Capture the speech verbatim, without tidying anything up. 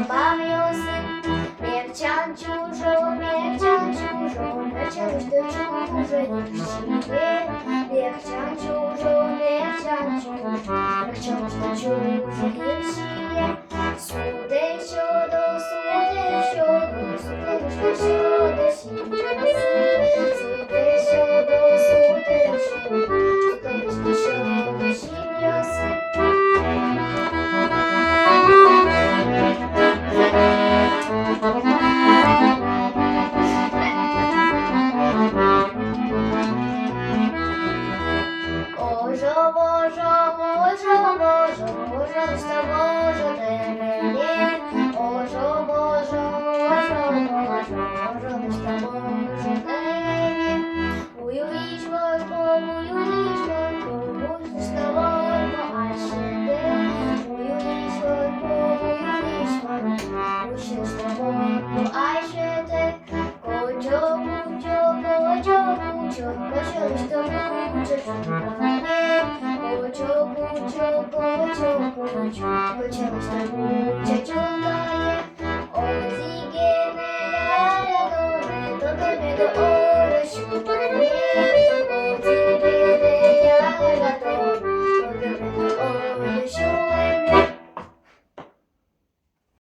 Бамъёсын мекчан ӵужо, мекчан ӵужо, мекчан усьтэ ӵужо йырсие. Мекчан ӵужо, мекчан ӵужо, мекчан усьтэ ӵужо йырсие. Сутэ сёдо, сутэ сёдо, сутэ усьтэ сёдо синчонэз.